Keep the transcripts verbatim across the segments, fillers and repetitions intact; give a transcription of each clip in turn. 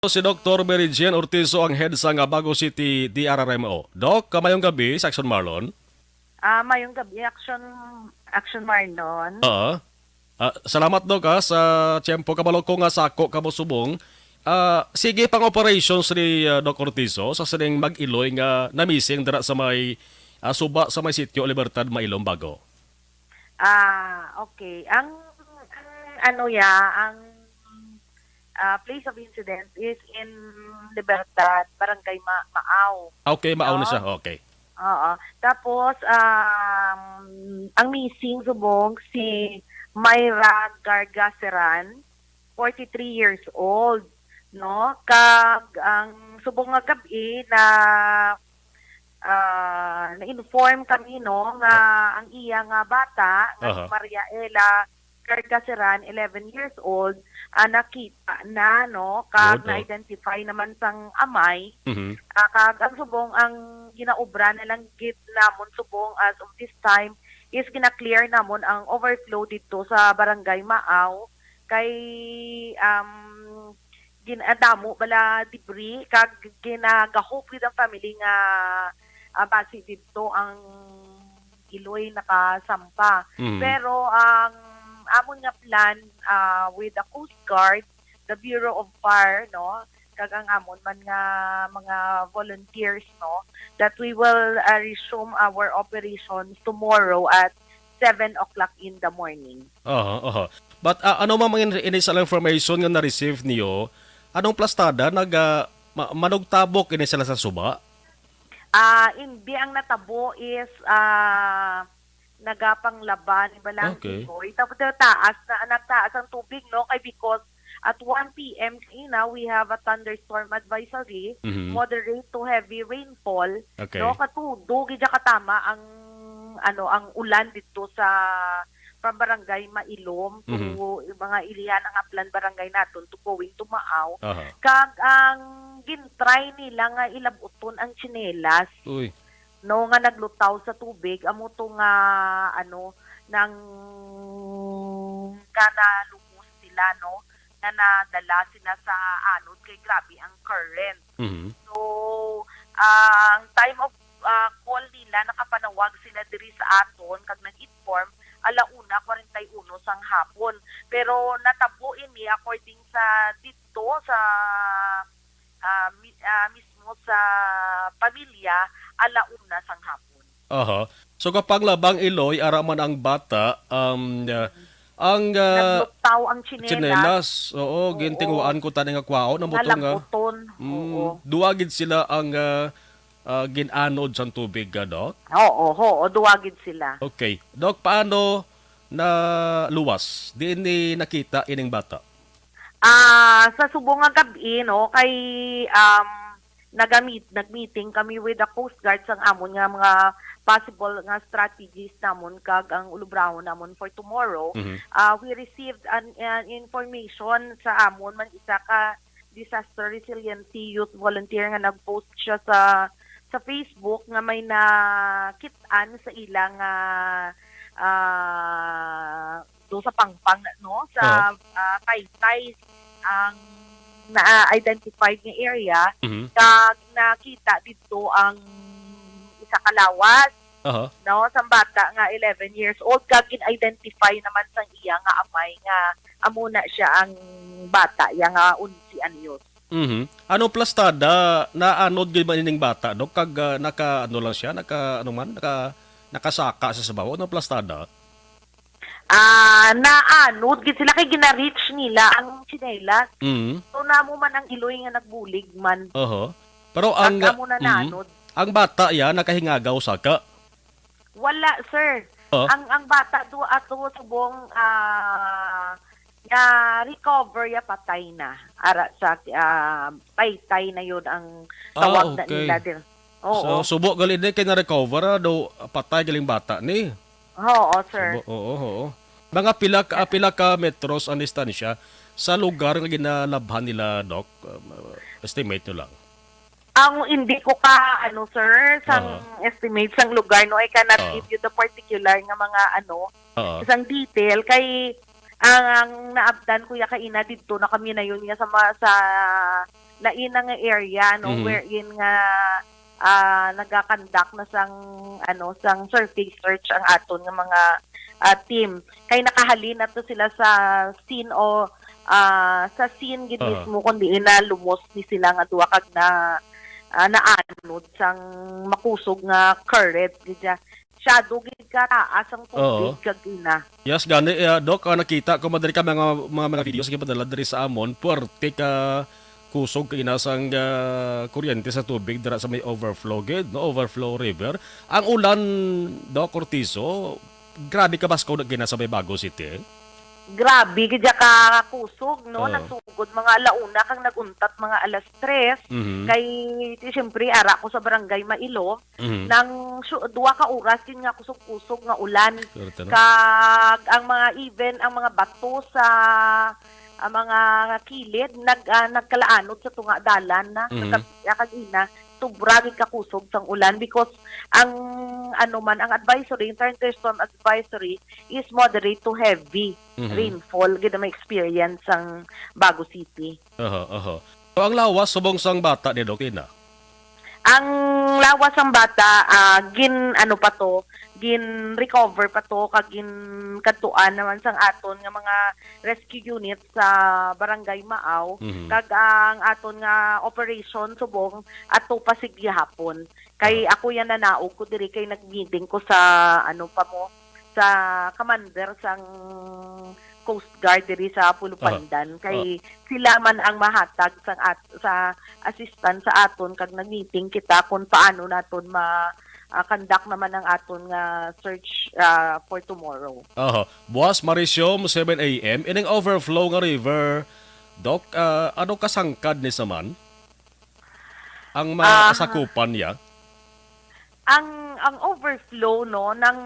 Si Doktor Mary Jane Ortizo, ang head sa nga Bago City D R R M O. Doc, kamayong gabi sa Action Marlon. Ah, mayong gabi, Action, Action Marlon. Oo. Ah, salamat, Doc, ha, sa tiyempo. Kabalo ko nga sako kamo subong. Ah, sige pang operations ni, ah, Doc Ortizo sa sining mag-iloy nga na-missing dira sa may, ah, suba sa may sitio Libertad, Mailom, Bago. Ah, okay. Ang, ang ano ya, ang, ah, place of incident is in Libertad, Barangay Ma-, Maaw. Okay, Maaw na No? siya. Okay. Oo. Tapos, um, ang missing subong si Myra Gargaseran, forty-three years old, no? Kag ang subong nga gab-i na, ah, na-inform kami, no, nga ang iya nga bata nga si Aha. Maria Ella Gargaseran, eleven years old, ah, nakita na, no, kag Good, oh. na-identify naman sang amay. Mhm. Ah, kag ang subong, ang ginaobra na lang gid namon subong as of this time is gina-clear namon ang overflow didto sa Barangay Maaw kay, um, gin-, ah, damo bala debris kag ginagahop gid ang family nga, ah, basi didto ang iloy nakasampa. Mhm. Pero ang amon nga plan, ah, with the Coast Guard, the Bureau of Fire, no, kag ang amon man nga mga volunteers, no, that we will, ah, resume our operations tomorrow at seven o'clock in the morning. Aha, aha. But, ah, ano man ang in-, initial information nga na-receive niyo? Anong plastada? Nag, ah, ma-, manugtabok ini sila sa suba? Ah, hindi, ang natabo is, ah, nagapanglaban, iba lang Okay. Iloy. Tapos taas na, nagtaas ang tubig, no? Kay because at one p m kanina, we have a thunderstorm advisory, Mhm. moderate to heavy rainfall, Okay. no? Katudo, gid siya katama ang, ano, ang ulan dito sa, from Barangay Mailom to Mhm. yung mga ilihan ang Aplan Barangay naton to going to Maaw. Aha. Kag ang gintry nila nga ilabuton ang tsinelas, Uy. no, nga naglutaw sa tubig, amo to nga, ano, nang, nga nalumos sila, no, nga nadala sila sa anod kay grabe ang current. Mhm. So, ang time of, ah, call nila, nakapanawag sila diri sa aton kag nag-inform, ala una kwarenta y uno sang hapon. Pero natabo ini according sa dito sa, ah, mi-, ah, mismo sa pamilya, ala una sang hapon. Aha. So, kapag labang iloy, ara man ang bata, um, uh, ang, uh, Naglutaw ang tsinelas. Tsinelas, oo, Oo. gintinguan ko tani nga kwaon, amo to nga. Nalabuton. Mm, Oo. Duwa gid sila ang, uh, uh, gin-anod sang tubig, uh, Doc? Oo, oo, duwa gid sila. Okay. Doc, paano na luwas? Diin ni nakita ining bata? Ah, sa subong nga gab-i, no, kay, um, nagamit, nag-meeting kami with the Coast Guard sang amon nga mga possible nga strategies namon kag ang ulubrahon namon for tomorrow. Mhm. Ah, we received an, an information sa amon man isa ka disaster resiliency youth volunteer nga nag-post siya sa, sa Facebook nga may nakit-an sa ila nga, ah, do sa Pangpang, no, sa, Oo. ah, Taytay ang na-identified nga area, Mhm. kag nakita didto ang isa ka lawas, Aha. no, sang bata nga eleven years old, kag gin-identify naman sang iya nga amay nga amo na siya ang bata iya nga onse anyos. Mhm. Ano plastada, naanod gid man ining bata, Dok? Kag, ah, naka, ano lang siya, naka, ano man, naka, nakasaka sa sabaw. Ano plastada? Ah, naanod gid sila kay gina-reach nila ang tsinelas. Mm. So, namo man ang iloy nga nagbulig man. Oho. Pero ang, Kag amo na mm, naanod. Ang bata ya nakahingagaw saka? Wala, sir. Oh. Ang, ang bata do ato subong, ah, na-recover ya patay na. Ara sa, ah, Taytay na yun ang Ah, tawag na okay. nila din. Oo. So, subo gali ni kay na-recover, ah, daw patay galing bata ni. Oo, sir. Subo, oo, oo. Mga pila ka, pila ka metros ang distansya sa lugar nga ginalabhan nila, Doc? Um, estimate nyo lang. Ang hindi ko ka, ano, sir, sang Aha. estimate sang lugar, no, I cannot Oo. give you the particular nga mga, ano, Oo. isang detail kay ang, ang naabtan ko ya kaina didto na kami na yun nga sa ma-, sa lain na nga area, no, Mhm. wherein nga, ah, nagakandak na sang, ano, sang surface search ang aton nga mga, ah, team. Kay nakahalin na to sila sa scene o, ah, sa scene gid Oo. mismo, kundi na lumos ni sila nga duha kag na, ah, naanod sang makusog nga current gid siya. Masyado gid ka taas ang tubig Oo. kag ina. Yes, gani, ah, Doc, ah, nakita ko man diri ka mga, mga, mga videos nga padala diri sa amon, puwerte ka kusog kag ina sang, ah, kuryente sa tubig dira sa may overflow gid, no? Overflow River. Ang ulan, Doc Cortizo, grabe ka basko na gina sa may Bago City? Grabe gid ka kusog, no? Oo. Nasugod mga ala una kag nag-untat mga alas tres. Mhm. Kay, ti, siyempre, ara ko sa barangay Mailom. Mhm. Nang su-, duha ka oras din nga kusog-kusog nga ulan. Swerte, no? Kag ang mga, even ang mga bato sa, ang mga kilid nag-, ah, nagkalaanod sa tunga dalan na. Mhm. Kag-, kag ina, sobra gid kakusog sang ulan because ang, ano man, ang advisory, yung thunderstorm advisory is moderate to heavy Mhm. rainfall gid ang ma-experience sang Bago City. Aha, aha. So, ang lawas subong sang bata ni Doc Tina? Ang lawas sang bata, ah, gin, ano pa to, gin-recover pa to, kag gin kadtuan naman sang aton nga mga rescue unit sa Barangay Maaw, Mhm. kag ang aton nga operation subong ato pa sa gihapon. Kay Aha. ako yan nanaog ko diri kay nag-meeting ko sa, ano pa mo, sa commander sang Coast Guard diri sa Pulupandan. Aha. Kay Ah. sila man ang mahatag sang at-, sa assistance sa aton, kag nag-meeting kita kung paano naton ma-, ah, conduct naman ang aton nga search, ah, for tomorrow. Aha. Buwas Marisiom, seven A M, ining overflow nga river, Doc, ah, ano kasangkad ni sa man? Ang Ah. masakupan niya? Ang, ang overflow, no, ng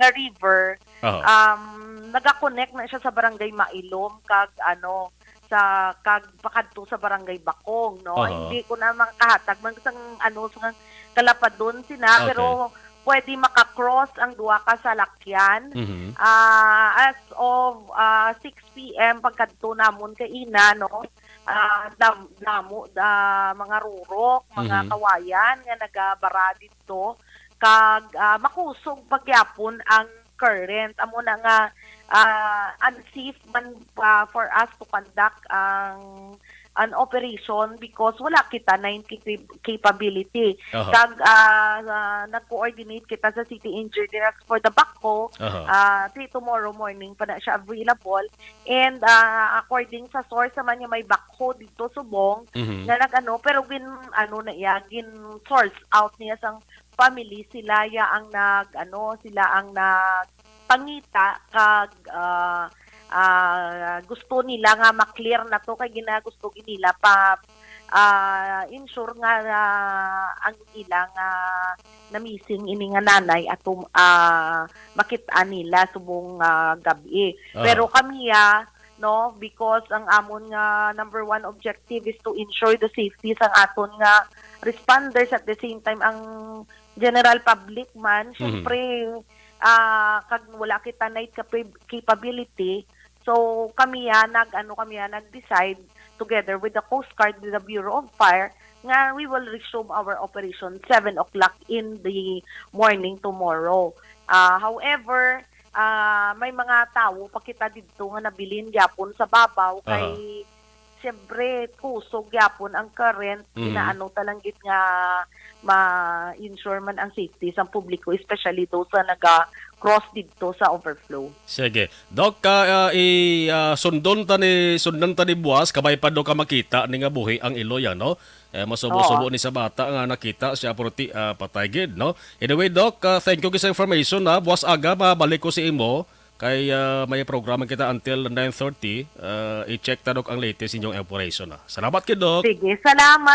nga river, Aha. um, nagakonect na siya sa Barangay Mailom kag, ano, sa, kag pakadto sa Barangay Bakong, no? Aha. Hindi ko na makahatag man sang, ano, sa kalapadon sina, Okay. pero pwede maka-cross ang duha ka salakyan. Mhm. Ah, as of, ah, six P M pagkadto namon kaina, no? Ah, dam-, damo, ah, mga rurok, mga Mhm. kawayan nga nagabara didto, kag, ah, makusog pa gyapon ang current. Amo na nga, ah, unsafe man, ah, for us to conduct ang, an operation because wala kita na yung capa-, capability. Aha. Kag, ah, ah, nag-coordinate kita sa city engineer for the backhoe. Aha. Ah, ti tomorrow morning pa na siya available. And, ah, according sa source naman nga may backhoe dito subong, Mhm. nga nag-ano, pero gin-, ano na iya, gin-source out niya sang family, sila ya ang nag-, ano, sila ang nagpangita kag, ah, ah, gusto nila nga ma-clear na to kay gina-, gusto gid nila pa, ah, ensure nga, ah, ang ilang, ah, na-missing ini nga nanay ato, ah, makit-an nila subong, ah, gab-i. Aha. Pero kami, ah, no, because ang amon nga number one objective is to ensure the safety sang aton nga responders, at the same time ang general public man, Mhm. syempre, ah, kag wala kita night capa-, capability. So, kami, ah, nag-, ano, kami, ah, nag-decide together with the Coast Guard, with the Bureau of Fire, nga we will resume our operation seven o'clock in the morning tomorrow. Ah, however, ah, may mga tawo pa kita didto nga nabilin gyapon sa babaw, Aha. kay siyempre, kusog gyapon ang current, Mhm. inaano ta lang gid nga ma-ensure man ang safety sang publiko, especially those sa naga-cross didto sa overflow. Sige. Doc, ah, ah, i-, ah, sundon ta ni, sundan ta ni buwas, kabay pa daw ka makita ni nga buhi ang iloy, ano? Eh, masubo-subo Oo. ni sa bata nga nakita siya, pero ti-, ah, patay gid, no? Anyway, Doc, ah, thank you sa information, ha. Buwas aga, mabalik ko si imo. Kay, ah, may programa kita until nine thirty. Ah, i-check ta, Doc, ang latest inyong operation, ah. Salamat kay Doc. Sige, salamat